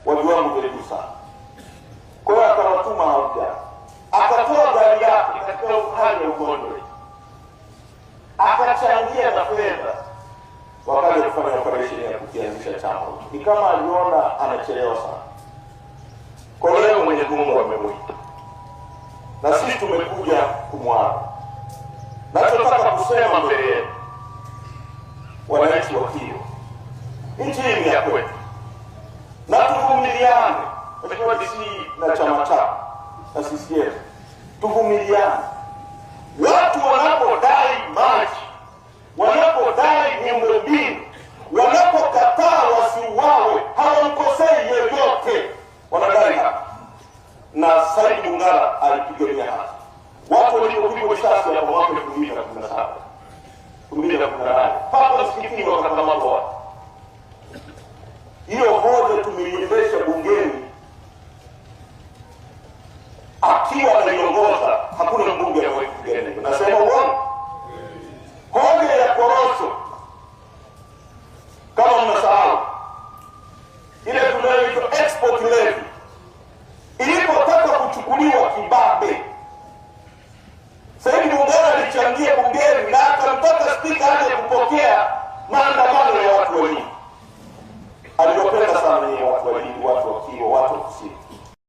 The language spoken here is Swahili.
wa viwango vya juu sana. Kwa hiyo akawatuma hao vijana, akatoa gari yake katika hali ya ugonjwa, akachangia na fedha, wakaja kufanya operation ya kukianzisha chama. Ni kama aliona anachelewa sana. Kwa leo Mwenyezi Mungu amemuita na sisi tumekuja kumwaga. Nachotaka kusema mbele yenu, wananchi wa Kilwa, nchi hii ni ya kwetu na tuvumiliane. Mheshimiwa DC na chama chako na CCM, tuvumiliane. Watu wanapodai maji, wanapodai miundombinu, wanapokataa wasiuawe, hawamkosei yeyote, wanadai haki. Na Said Mungala alipigania haki. Watu walipopigwa risasi hapo mwaka 2017, 2018 papa msikitini wakakamatwa watu. Hiyo hoja tumeiendesha bungeni, akiwa anaiongoza hakuna mbunge aliyewahi kupigania. Nasema uongo? Hoja ya korosho, kama mnasahau, ile tunayoitwa export levy ilipotaka kuchukuliwa kibabe, Saidi Mungala alichangia bungeni na akamtaka spika aje kupokea maandamano ya watu wa Lindi. Aliwapenda sana yeye watu wa Lindi, watu wa Kilwa, watu wa Kusini.